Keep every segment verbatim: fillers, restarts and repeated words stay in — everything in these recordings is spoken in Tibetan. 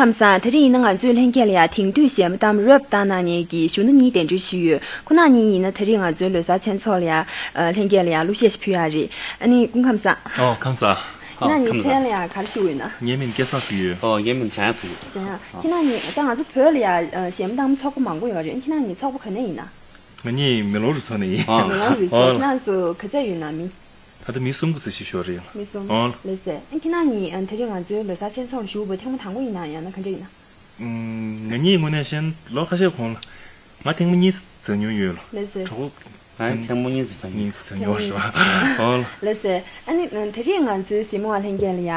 ཁམས་བཟང་། དེ་རིང་ཡིན་ན་ང་ཚོའི་ལྷན་རྒྱས་ལ་ཡ་དེང་དུས་གཞས་མ་གཏམ་རེབ་བཏང་གནང་མཁན་གྱི་གཞོན་ནུ་གཉིས་གདན་འདྲེན་ཞུས་ཡོད། ཁོང་རྣམ་གཉིས་ཡིན་ན་དེ་རིང་ང་ཚོའི་ལོ་གསར་མཚན་ཚོགས་ལ་ཡ་ལྷན་རྒྱས་ལ་ཡ་གླུ་གཞས་ཤིག་ཕུལ་ཡ་རེད། ཨ་ནི་སྐུ་ཁམས་བཟང་། ཨོ་ཁམས་བཟང་། ཁྱེད་རྣམ་གཉིས་མཚན་ལ་ཡ་ག་རེ་ཞུ་ཡོད་ན། ངའི་མིང་སྐལ་བཟང་ཟེར་ཡོད། ཨོ་ངའི་མིང་བྱང་ཡག་ཟེར་ཡོད། བྱང་ཡག། ཁྱེད་རྣམ་གཉིས་ད་ང་ཚོ་བོད་ལ་ཡ་གཞས་མ་གཏམ་ཚོགས་པ་མང་པོ་ཡོད་རེད། ཁྱེད་རྣམ་གཉིས་ཚོགས་པ་ག་ནས་ཡིན་ན། ང་གཉིས་མེ་ལོང་རུ་ཚོགས་ནས་ཡིན། ཨ། མེ་ལོང་རུ་ཚོགས། ཨོ། ཁྱེད་རྣམ་ཚོ་ག་ཚད་ཡོད་ན་མི། ད་ལྟ་མི་གསུམ་གྱི་ཙམ་ཞིག་ཤོར་རེད། མི་གསུམ། ཨོ། ལགས་སེ། ཨ་ཁྱེད་རྣམ་གཉིས་ཨ་དེ་རིང་ང་ཚོའི་ལོ་གསར་མཚན་ཚོགས་ལ་ཞུགས་པ་ཐེངས་མ་དང་པོ་ཡིན་ན་ཡང་ན་ག་འདྲ་ཡིན་ན། ཨུམ། ང་གཉིས་དངོས་གནས་བཤད་ན་ལོ་ཁ་ཤས་གོང་ལ་ང་ཐེངས་མ་གཉིས་ཙམ་མཇལ་མྱོང་ཡོད་ལ། ལགས་སེ། གྲོགས་པོ། ང་ཐེངས་མ་གཉིས་ཙམ་མཇལ་མྱོང་། གཉིས་ཙམ་མཇལ་མྱོང་རེད་བ། ཨོ། ལགས་སེ། ཨ་ནི་དེ་རིང་ང་ཚོའི་གཟིགས་མོ་བ་ལྷན་རྒྱས་ལ་ཡ་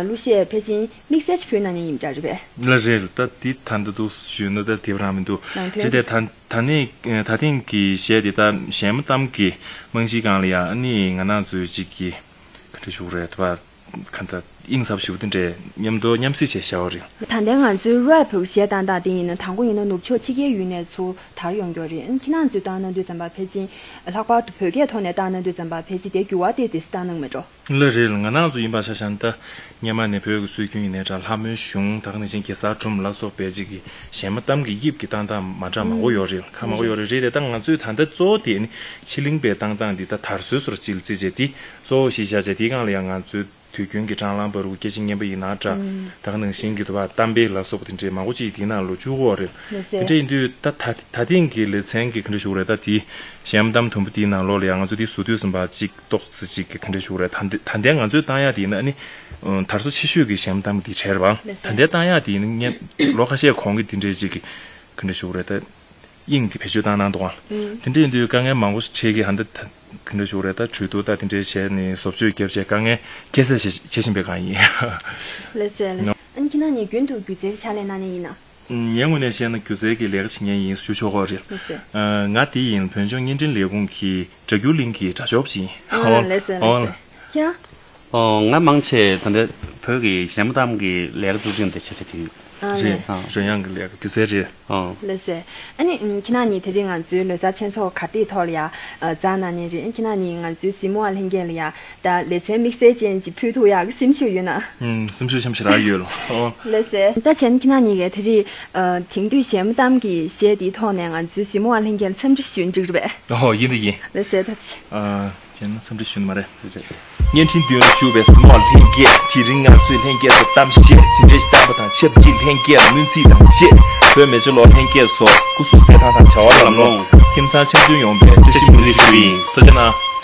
གླུ་གཞས་ཕལ་ཆེར་དམིགས་བསལ་ཅིག་ཕུལ་གནང་མཁན་ཡིན་པ་འདྲ་རེད་པས། ལགས་རེད། ད་འདི་ད་འདི་འདུག་ཞུས་ན་ད་དེབ་རང་མི་འདུག་ནང་དོན། རེད་དེ་ད། ད་ནི་ད་ཐེངས་ཀྱི་གཞས་འདི་ད་གཞས་མ་གཏམ་གྱི་རྨང་གཞིའི་སྒང་ལ་ཡ་ཨ་ནི་ང་རང་ཚོའི་གཅིག་གི་ག་འདྲ་ཞུ་དགོས་རེད་ད་བ། ག་འདྲ་དབྱིངས་ཟབ་ཞུ་དེ་འདྲའི་མཉམ་དུ་མཉམ་བསྲེས་བྱས་བཞག་པ་རེད། ད་ལྟའི་ང་ཚོའི་རེབ་གཞས་བཏང་སྟངས་དེ་ཡིན་ན་དང་པོ་ཡིན་ན་ནུབ་ཕྱོགས་ཕྱི་རྒྱལ་ཡུལ་ནས་ཚུར་དར་ཡོང་གི་ཡོད་རེད། ཁྱེད་རང་ཚོས་བཏང་གནང་དུས་ཙམ་པ་ཕལ་ཆེར་ལྷག་པར་དུ་བོད་སྐད་ཐོག་ནས་བཏང་གནང་དུས་ཙམ་པ་ཕལ་ཆེར་དེ་འགྱུར་བ་ཏོག་ཙམ་བཏང་གནང་མེད་འགྲོ། ལགས་རེད། ང་རང་ཚོ་ཡིན་པ་ཆ་བཞག་ན་ད་སྔོན་མ་ནས་བོད་ཀྱི་སྲོལ་རྒྱུན་ཡིན་ནའི་འདྲ། ལྷ་མོའི་གཞུང་ད་ག་ནང་བཞིན་གེ་སར་སྒྲུང་ལ་སོགས་པའི་ཅིག་གི་གཞས་མ་གཏམ་གྱི་དབྱིབས་ཀྱི་བཏང་སྟངས་མ་འདྲ་མང་པོ་ཡོད་རེད། ཁ་མང་པོ་ཡོད་རེད། རེད་དེ་ད་ང་ཚོས་ད་ལྟ་གཙོ་བོ་དེ་ནི་ཕྱི་གླིང་པའི་བཏང་སྟངས་འདི་ད་དར་སྲོལ་སོར་ཅིག་བརྩིས་བྱས་དེ་གཙོ་བོ་གཞི་བཞག་བྱས་དེའི་སྒང་ལ་ཡང་ང་ཚོའི་དུས་རྒྱུན་གྱི་སྲང་ལམ་བར་དུ་སྐད་ཆ་སྙན་པ་ཡིན་ན་འདྲ། ད་ག་ནང་བཞིན་གྱི་དུ་བ་གཏམ་དཔེ་ལ་སོགས་པ་དེ་འདྲའི་མང་པོ་ཅིག་དེའི་ནང་ལ་བཅུག་གི་ཡོད་རེད། ལགས་སེ། དེ་འདྲ་ཡིན་དུས་ད་ད་ད་ཐེངས་ཀྱི་ལེ་ཚན་གྱི་ག་འདྲ་ཞུ་དགོས་རེད། ད་དེ་གཞས་མ་གཏམ་དུམ་བུ་དེའི་ནང་ལོགས་ལ་ཡང་ང་ཚོ་དེ་བཟོ་དུས་ཙམ་པ་ཅིག་ཏོག་ཙམ་ཅིག་གི་ག་འདྲ་ཞུ་དགོས་རེད། ད་ད་ལྟའི་ང་ཚོས་བཏང་ཡག་དེ་ཡིན་ན་ཨ་ནི་དར་སོ་ཆེ་ཤོས་ཀྱི་གཞས་མ་གཏམ་གྱི་དེ་གྲས་རེད་བ། ལགས་སེ། ད་ལྟའི་བཏང་ཡག་དེ་ཡིན་ན་ལོ་ཁ་ཤས་གོང་གི་དེ་འདྲའི་ཅིག་གི་ག་འདྲ་ཞུ་དགོས་རེད། ད་དབྱིངས་དེ་བེད་སྤྱོད་བཏང་གནང་འདུག་ག་ཨུམ། དེ་འདྲ་ཡིན་དུས་དཀའ་ངལ་མང་པོ་ཞིག་འཕྲད་ཀྱི། ཧ་འདི་ད་ག་འདྲ་ཞུ་དགོས་རེད། ད་གྲོས་བསྡུར་ད་དེ་འདྲའི་བྱས་ནས་བཟོ་བཅོས་བརྒྱབ་བྱས་དཀའ་ངལ་ཁྱད་བསད་བྱེད་བྱེད་བཞིན་པའི་སྒང་ཡིན། ལགས་སེ་ལགས་སེ། ཨ་ནི་ཁྱེད་རང་གཉིས་རྒྱུན་དུ་སྒྱུ་རྩལ་གྱི་ཕྱག་ལས་གནང་མཁན་ཡིན་ན། ངའི་ངོས་ནས་བཤད་ན་སྒྱུ་རྩལ་གྱི་ལས་ཀ་བྱེད་མཁན་ཡིན་ཞུ་ཆོག་གི་རེད། ལགས་སེ། ང་དེ་ཡིན་བོད་ལྗོངས་བརྙན་འཕྲིན་ལས་ཁུངས་ཀྱི་སྒྲ་སྒྱུར་གླིང་གི་དྲ་ཞབས་ཤིག་ཡིན། ཨ་ལགས་སེ་ལགས་སེ། ཁྱེད་རང་། ཨོ་ང་མང་ཆེ་ད་ལྟ་བོད་ཀྱི་གཞས་མ་གཏམ་གྱི་ལས་ཀ་གཙོ་ཆེན་དེ་བྱ་བྱ་དུས། ཨ་རེད། ནས་ཨ། རོལ་དབྱངས་ཀྱི་ལས་ཀ་སྒྱུ་རྩལ་རེད། ཨོ། ལགས་སེ། ཨ་ནི་ཁྱེད་རང་གཉིས་དེ་རིང་ང་ཚོའི་ལོ་གསར་མཚན་ཚོགས་གར་སྟེགས་ཐོག་ལ་ཡ་བཅར་གནང་མཁན་རེད། ཁྱེད་རང་གཉིས་ང་ཚོའི་གཟིགས་མོ་བ་ལྷན་རྒྱས་ལ་ཡ་ད་ལེ་ཚན་དམིགས་བསལ་ཅན་ཅིག་ཕུལ་ཐུབ་ཡག་གི་སེམས་ཤུགས་ཡོད་ན། ཨུམ། སེམས་ཤུགས་ཆེན་པོ་ཞེ་དྲག་ཡོད་ལོ། ཨོ། ལགས་སེ། ད་བྱས་ན་ཁྱེད་རང་གཉིས་ཀྱིས་དེ་རིང་དེང་དུས་གཞས་མ་གཏམ་གྱི་གཞས་དེའི་ཐོག་ནས་ང་ཚོའི་གཟིགས་མོ་བ་ལྷན་རྒྱས་ལ་འཚམས་འདྲི་ཞུ་ན་འགྲིག་རེད་པས། ཨོ་ཡིན་ད་ཡིན། ལགས་སེ་ད། ཨ། བྱས་ན་འཚམས་འདྲི་ཞུ་ནི་མ་རེད། བརྙན་འཕྲིན་མདུན་ལ་བཞུགས་པའི་གཟིགས་མོ་བ་ལྷན་རྒྱས། དེ་རིང་ང་ཚོས་ལྷན་རྒྱས་ཚོར་གཏམ་བཤད་དེ་འདྲ་ཞིག་བཏང་པ་དང་ཆབས་ཅིག་ལྷན་རྒྱས་ལ་སྨོན་ཚིག་དང་བཅས་བོད་མི་སྤྱི་ལོ་ལྷན་རྒྱས་ཚོ་སྐུ་གཟུགས་གསལ་ཐང་དང་བྱ་བ་ལམ་ལྷོང་ཁྱིམ་ཚང་འཆམ་མཐུན་ཡོང་བའི་བཀྲ་ཤིས་སྨོན་ལམ་ཞུ་ཡིན། ཐུགས་རྗེ་གནང་།